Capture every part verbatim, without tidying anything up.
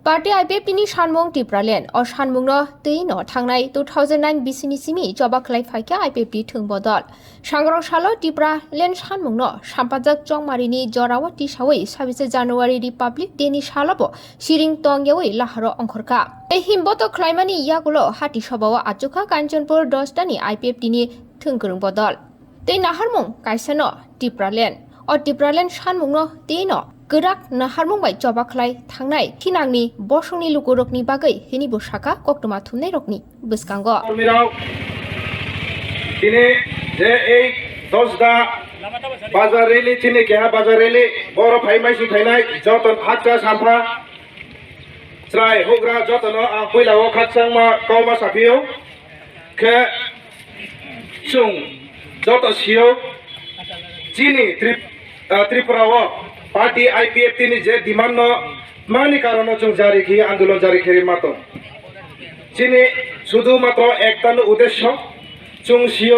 Party I P F T ni sanmung Tipraland. O sanmungno twi no thangnai two thousand nine bisini simi choba khlai phaikha I P F T thwng bodol. Sangrong salo Tipraland sanmungno sampajak chongmarini jorao tisawi sabise January Republic Day ni salobo siring tongyawi laharo ongkhorkha. Tei himboto khlaimani yagulo hati sobao achukha Kanchanpur Dosda ni I P F T ni thwngkwrwng bodol. Tei naharmung kaisano Tipraland. O Tipraland sanmungno tei no kwrak naharmung bai choba khlai thangnai thinangni bosongni lukurokni bagwi hini bo saka koktwma thumnairokni bwskango. Kormirok, tini je ei Dosda bazar rally, tini keha bazar rally, boro phai maising phainai joto hakcha sampha chwrai hugra jotono ang puila o khakchangma kauma saphio. Khe chwng joto sio chini Trip-, ah, Tripura o party I P F T ni je demand no mani karon no chwng jari khe andolon jari khe ma tong. Chini sudhu matro ekta no udesho chwng sio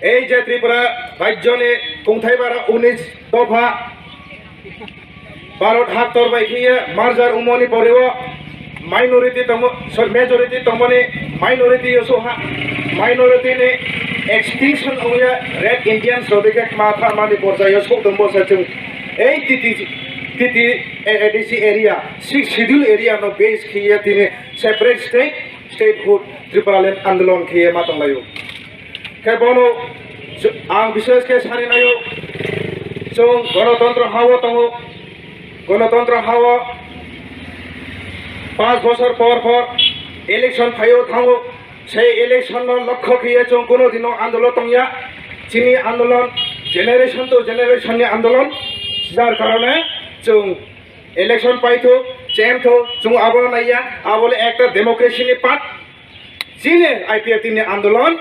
ei je Tripura rajyo ni kungthai bara unis dopha Bharat haktor bai khiye merger wngmani poreo minority tongo, sorry, majority tongmani minority yo soha, minority ni extinction wngya Red Indians rok khe ma tharmani porjaio sok tongbo se chwng ei T T, T T A D C area, six schedule area no base khiye tini separate state, statehood, Tripuraland andolon khiye ma tonglaio. Khe bono ang bishes khe sari nayo, chwng Ganatantro hao tongo, Ganatantro hao panch bosor por por election phaio thango, sei election no lokho khiye chwng kuno dino andolon tongya, chini andolon generation to generation ni andolon, jar karone chwng election paitho, chemtho, chwng abono naiya, abole ekta democracy ni part, chini I P F T ni andolon,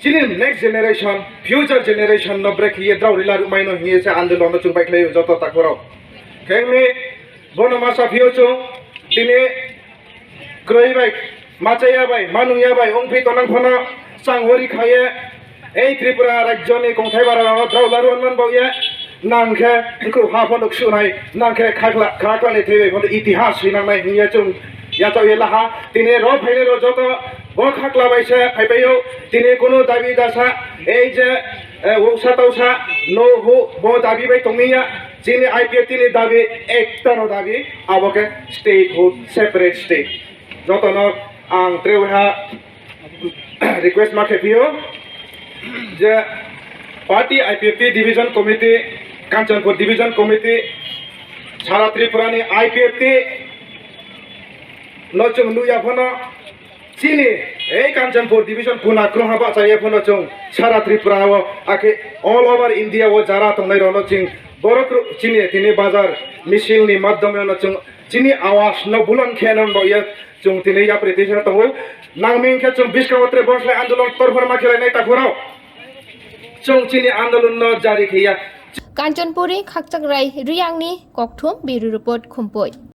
chini next generation, future generation no brekhiye drao rila rwmaino hiye se andolon no chwng bai khlaio joto takhorok. Khengni bono masa phio chwng tini kwrwi bai, machaya bai, manungya bai, wngphi tonang phano chang hori khaye, ei Tripura rajyoni kongthai bara rano drao laruan man bauye, nang khe khru ha phano ksunai, nang khe khakla, khakla ni thwi bai phano itihas swinang nai hiya chwng yachao ye laha, tini ro phainai ro joto bo khakla bai se phaibaio, tini kunu dabi dasa, ei je, eh, wngsa tausa, no hu, bo dabi bai tongmiya, chini I P F T ni dabi, ekta no dabi, abo khe statehood, separate state. Jotono ang treha request ma khe phio je party I P F T division committee, Kanchanpur division committee, sara Tripura ni I P F T no chwng nuya phano chini ei Kanchanpur division kuna krungha bachaya phano chwng sara Tripura o akhe all over India o jara tongnai rok no chwng borok ro-, chini tini bazar misil ni madhyome no chwng chini awas no bulan khe nang bo ya chwng tini yapri tisa tongo. Nangming khe chwng bwskango tre bongslai andolon torphar ma khelai nai takhorok. Chwng chini andolon no jari khe ya. Kanchanpuri Khakchangrai Riyangni kokthum Bureau Report Khumpui.